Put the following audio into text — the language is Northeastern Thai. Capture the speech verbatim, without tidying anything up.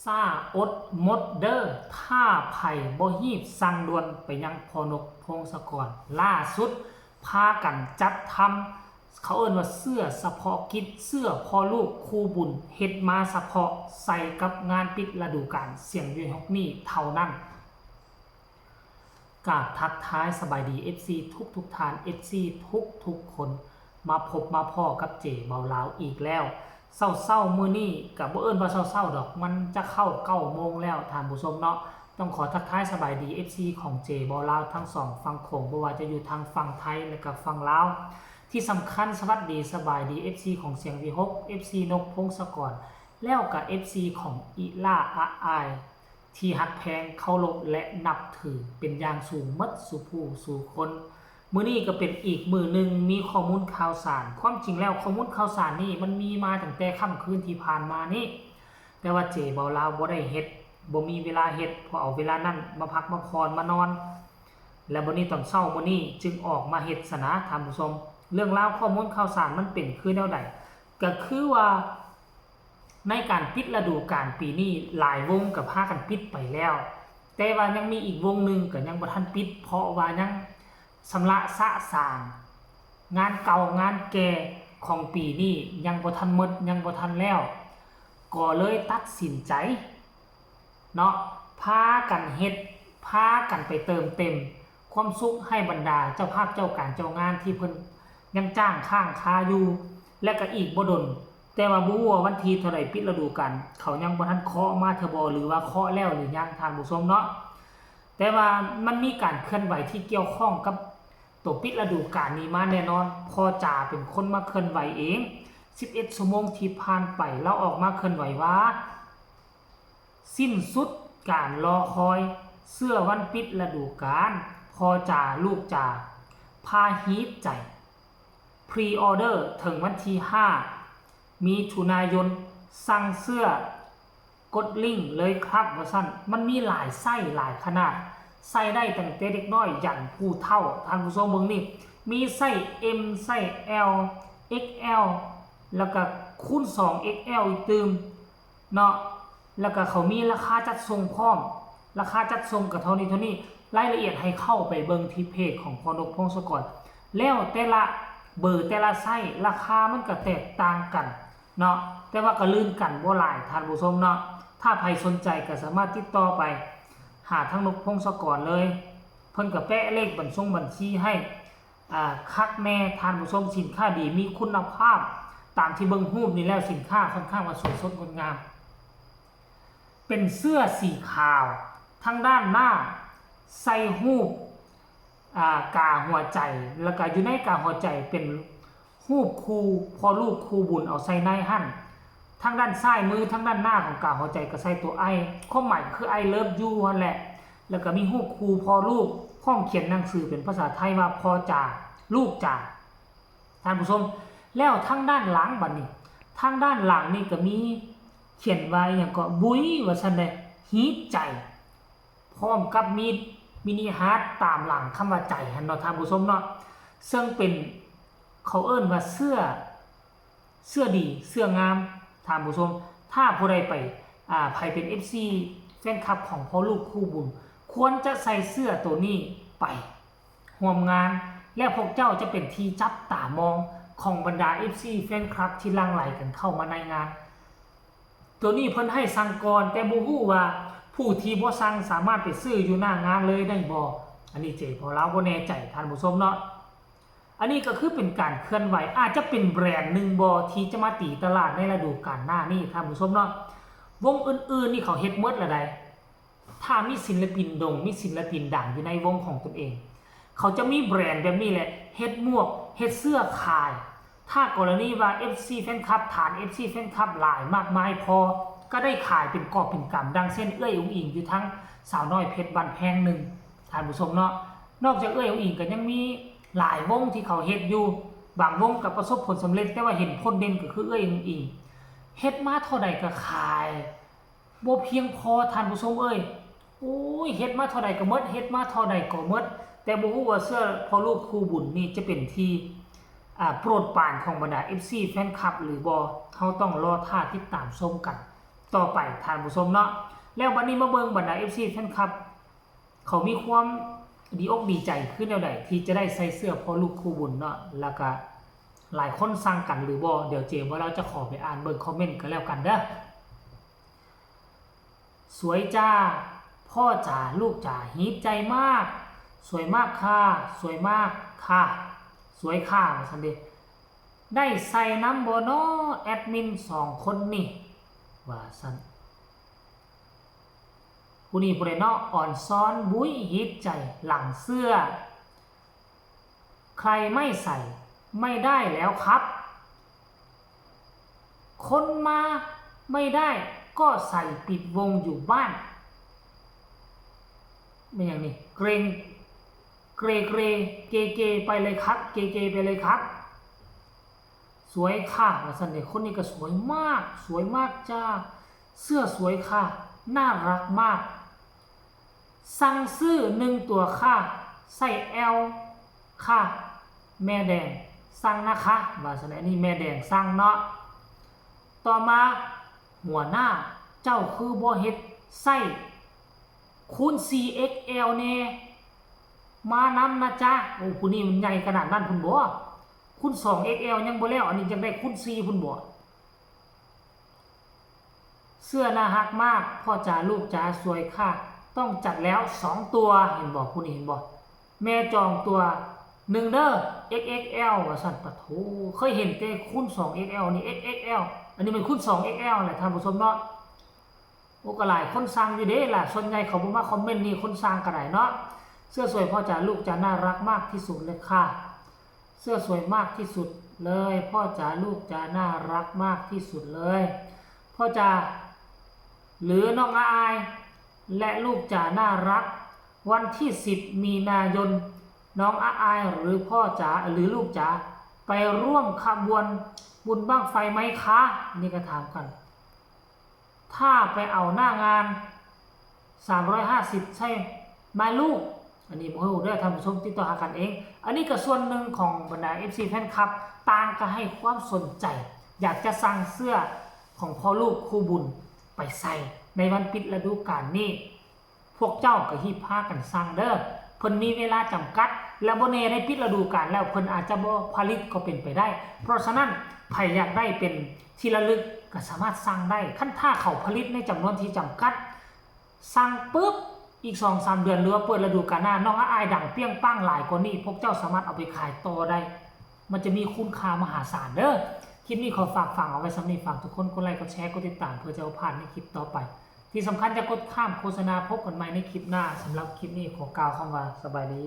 ซ่าอดหมดเด้อ ถ้าไผบ่ฮีบสั่งด่วนไปยังพ่อนกพงศกร ล่าสุดพากันจัดทำ เขาเอิ้นว่าเสื้อเฉพาะกิจ เสื้อพ่อลูกคู่บุญ เฮ็ดมาเฉพาะใส่กับงานปิดฤดูกาลเสียงวีหกนี้เท่านั้น กราบทักทายสบายดี เอฟซี ทุกทุกๆท่าน เอฟซี ทุกทุกๆคน มาพบมาพ้อกับเจเบาลาวอีกแล้ว เช้าๆมื้อนี้ก็บ่เอิ้นว่าเช้าๆดอก มันจะเข้าเก้าโมงแล้วท่านผู้ชมเนาะ ต้องขอทักทายสบายดี เอฟซี ของเจเบาลาวทั้งสองฝั่งโขง บ่ว่าจะอยู่ทางฝั่งไทยและก็ฝั่งลาว ที่สำคัญสวัสดีสบายดี เอฟซี ของเสียงวีหก เอฟซี นกพงศกร แล้วก็ เอฟซี ของอิล่าอาอาย ที่ฮักแพงเคารพและนับถือเป็นอย่างสูงหมดสู่ผู้สู่คน มื้อนี้ก็เป็นอีกมื้อหนึ่งมีข้อมูลข่าวสาร ความจริงแล้วข้อมูลข่าวสารนี่มันมีมาตั้งแต่ค่ำคืนที่ผ่านมานี้ แต่ว่าเจเบาลาวบ่ได้เฮ็ด บ่มีเวลาเฮ็ด เพราะเอาเวลานั้นมาพักมาผ่อนมานอน และบัดนี้ตอนเช้ามื้อนี้จึงออกมาเฮ็ดซะนะท่านผู้ชม เรื่องราวข้อมูลข่าวสารมันเป็นคือแนวใด ก็คือว่า ในการปิดฤดูกาลปีนี้หลายวงก็พากันปิดไปแล้ว แต่ว่ายังมีอีกวงหนึ่งก็ยังบ่ทันปิด เพราะว่ายังชำระสะสาง งานเก่างานแก่ของปีนี้ยังบ่ทันหมดยังบ่ทันแล้ว ก็เลยตัดสินใจเนาะ พากันเฮ็ด พากันไปเติมเต็มความสุขให้บรรดาเจ้าภาพเจ้าการเจ้างานที่เพิ่นยังจ้างค้างคาอยู่ และก็อีกบ่ดน แต่ว่าบ่ฮู้ว่าวันที่เท่าใดปิดฤดูกาล เขายังบ่ทันเคาะมาเทื่อบ่ หรือว่าเคาะแล้วหรือยังท่านผู้ชมเนาะ แต่ว่ามันมีการเคลื่อนไหวที่เกี่ยวข้องกับตัวปิดฤดูกาลนี้มาแน่นอน พ่อจ๋าเป็นคนมาเคลื่อนไหวเอง สิบเอ็ดชั่วโมงที่ผ่านไป ลาวออกมาเคลื่อนไหวว่า สิ้นสุดการรอคอย เสื้อวันปิดฤดูกาล พ่อจ๋าลูกจ๋า พาฮีตใจ พรีออเดอร์ถึงวันที่ห้า มิถุนายน สั่งเสื้อ กดลิงก์เลยครับ ว่าซั่น มันมีหลายไซส์หลายขนาด ใส่ได้ตั้งแต่เด็กน้อยยันผู้เฒ่า ท่านผู้ชมเบิ่งนี่ มีไซส์ M ไซส์ L XL แล้วก็คูณสอง XL อีกตื่มเนาะ แล้วก็เขามีราคาจัดส่งพร้อม ราคาจัดส่งก็เท่านี้เท่านี้ รายละเอียดให้เข้าไปเบิ่งที่เพจของพ่อนกพงศกร แล้วแต่ละเบอร์แต่ละไซส์ราคามันก็แตกต่างกันเนาะ แต่ว่าก็ลื่นกันบ่หลายท่านผู้ชมเนาะ ถ้าใครสนใจก็สามารถติดต่อไปหาทางนกพงศกรเลย เพิ่นก็แปะเลขบัญชงบัญชีให้ อ่า คักแน่ท่านผู้ชม สินค้าดีมีคุณภาพ ตามที่เบิ่งรูปนี่แล้วสินค้าค่อนข้างว่าสวยสดงดงาม เป็นเสื้อสีขาว ทางด้านหน้าใส่รูป อ่า กาหัวใจ แล้วก็อยู่ในกาหัวใจเป็นรูปคู่พ่อลูกคู่บุญเอาใส่ในหั่น ทางด้านซ้ายมือ ทางด้านหน้าของกาหัวใจก็ใส่ตัว I ความหมายก็คือ I love you นั่นแหละ แล้วก็มีรูปคู่พ่อลูก พร้อมเขียนหนังสือเป็นภาษาไทยว่าพ่อจ๋า ลูกจ๋า ท่านผู้ชม แล้วทางด้านหลังบัดนี้ ทางด้านหลังนี่ก็มีเขียนว่าอหย่างก็บุ้ย ว่าซั่นเด้ ฮีตใจ พร้อมกับมีมินิฮาร์ตตามหลังคำว่าใจหั่นเนาะท่านผู้ชมเนาะ ซึ่งเป็น เขาเอิ้นว่าเสื้อ เสื้อดี เสื้องาม ท่านผู้ชม ถ้าผู้ใดไป อ่า ใครเป็น เอฟซี แฟนคลับของพ่อลูกคู่บุญ ควรจะใส่เสื้อตัวนี้ไปร่วมงาน และพวกเจ้าจะเป็นที่จับตามองของบรรดา เอฟซี แฟนคลับที่หลั่งไหลกันเข้ามาในงาน ตัวนี้เพิ่นให้สั่งก่อน แต่บ่ฮู้ว่าผู้ที่บ่สั่งสามารถไปซื้ออยู่หน้างานเลยได้บ่ อันนี้เจเบาลาวบ่แน่ใจท่านผู้ชมเนาะ อันนี้ก็คือเป็นการเคลื่อนไหว อาจจะเป็นแบรนด์หนึ่งบ่ที่จะมาตีตลาดในฤดูกาลหน้านี้ท่านผู้ชมเนาะ วงอื่นๆนี่เขาเฮ็ดหมดแล้วใด ถ้ามีศิลปินโด่ง มีศิลปินดังอยู่ในวงของตนเอง เขาจะมีแบรนด์แบบนี้แหละ เฮ็ดหมวก เฮ็ดเสื้อขาย ถ้ากรณีว่า เอฟซี แฟนคลับ ฐาน เอฟซี แฟนคลับหลายมากมายพอ ก็ได้ขายเป็นกอบเป็นกำ ดังเช่นเอื้อยอุ๋งอิ๋งอยู่ทั้งสาวน้อยเพชรบ้านแพงหนึ่ง ท่านผู้ชมเนาะ นอกจากเอื้อยอุ๋งอิ๋งก็ยังมีหลายวงที่เขาเฮ็ดอยู่ บางวงก็ประสบผลสำเร็จ แต่ว่าเห็นผลเด่นก็คือเอื้อยอุ๋งอิ๋ง เฮ็ดมาเท่าใดก็ขาย บ่เพียงพอท่านผู้ชมเอ้ย โอ้ย เฮ็ดมาเท่าใดก็หมด เฮ็ดมาเท่าใดก็หมด แต่บ่ฮู้ว่าเสื้อพ่อลูกคู่บุญนี่จะเป็นที่ อ่า โปรดปรานของบรรดา เอฟซี แฟนคลับหรือบ่ เฮาต้องรอท่าติดตามชมกัน ต่อไปท่านผู้ชมเนาะ แล้วบัดนี้มาเบิ่งบรรดา เอฟซี แฟนคลับ เขามีความดีอกดีใจคือแนวใดที่จะได้ใส่เสื้อพ่อลูกคู่บุญเนาะ แล้วก็หลายคนสั่งกันหรือบ่ เดี๋ยวเจมว่าเราจะขอไปอ่านเบิ่งคอมเมนต์กันแล้วกันเด้อ สวยจ้า พ่อจ๋าลูกจ๋า ฮิตใจมาก สวยมากค่ะ สวยมากค่ะ สวยค่ะว่าซั่นเด้ ได้ใส่นำบ่น้อแอดมินสองคนนี่ ว่าซั่น ผู้นี้ผู้ใดเนาะ อ่อนซ้อนบุ้ยฮิตใจหลังเสื้อ ใครไม่ใส่ไม่ได้แล้วครับ คนมาไม่ได้ก็ใส่ปิดวงอยู่บ้าน เป็นอย่างนี้ เกรง เกรเกร เกเกไปเลยครับ เกเกไปเลยครับ สวยค่ะว่าซั่นเด้ คนนี้ก็สวยมาก สวยมากจ้า เสื้อสวยค่ะ น่ารักมาก สั่งซื้อหนึ่งตัวค่ะ ไซส์ แอล ค่ะ แม่แดงสั่งนะคะ ว่าซั่น อันนี้แม่แดงสั่งเนาะ ต่อมา หัวหน้า เจ้าคือบ่เฮ็ดไซส์ คูณ สี่ เอ็กแอล แน่ มานำนะจ๊ะ โอ้ ผู้นี้มันใหญ่ขนาดนั้นพุ้นบ่ คูณ สอง เอ็กแอล ยังบ่แล้ว อันนี้ยังได้คูณ สี่ พุ้นบ่ เสื้อน่าฮักมาก พ่อจ๋าลูกจ๋าสวยค่ะ ต้องจัดแล้วสองตัว เห็นบ่ ผู้นี้เห็นบ่ แม่จองตัวหนึ่งเด้อ เอ็กแอล ว่าซั่น ปะโถ เคยเห็นแต่คูณ สอง เอ็กแอล นี่ เอ็กแอล อันนี้มันคูณ สอง เอ็กแอล แหละท่านผู้ชมเนาะ โอ้ ก็หลายคนสั่งอยู่เด้ล่ะ ส่วนใหญ่เขาบ่มาคอมเมนต์นี่ คนสั่งก็ได้เนาะ เสื้อสวยพ่อจ๋าลูกจ๋าน่ารักมากที่สุดเลยค่ะ เสื้อสวยมากที่สุดเลย พ่อจ๋าลูกจ๋าน่ารักมากที่สุดเลย พ่อจ๋า หรือน้องอาอาย และลูกจ๋าน่ารัก วันที่ สิบ มีนายน น้องอาอายหรือพ่อจ๋าหรือลูกจ๋าไปร่วมขบวนบุญบั้งไฟไหมคะ นี่ก็ถามกัน ถ้าไปเอาหน้างาน สามร้อยห้าสิบ ใช่ไหมลูก อันนี้บ่ฮู้เด้อท่านผู้ชม ติดต่อหากันเอง อันนี้ก็ส่วนหนึ่งของบรรดา เอฟซี แฟนคลับ ต่างก็ให้ความสนใจ อยากจะสั่งเสื้อของพ่อลูกคู่บุญไปใส่ในวันปิดฤดูกาลนี้ พวกเจ้าก็ฮีบพากันสั่งเด้อ เพิ่นมีเวลาจำกัด และบ่แน่ได้ปิดฤดูกาลแล้ว เพิ่นอาจจะบ่ผลิตก็เป็นไปได้ เพราะฉะนั้นไผอยากได้เป็นที่ระลึกก็สามารถสั่งได้ คันถ้าเขาผลิตในจำนวนที่จำกัด สั่งปุ๊บ อีกสองสามเดือนหรือว่าเปิดฤดูกาลหน้า น้องอาอายดังเปรี้ยงปังหลายกว่านี้ พวกเจ้าสามารถเอาไปขายต่อได้ มันจะมีคุณค่ามหาศาลเด้อ คลิปนี้ขอฝากฝังเอาไว้ส่ำนี้ ฝากทุกคนกดไลค์ กดแชร์ กดติดตาม เพื่อจะบ่พลาดในคลิปต่อไป ที่สำคัญอย่ากดข้ามโฆษณา พบกันใหม่ในคลิปหน้า สำหรับคลิปนี้ขอกล่าวคำว่าสบายดี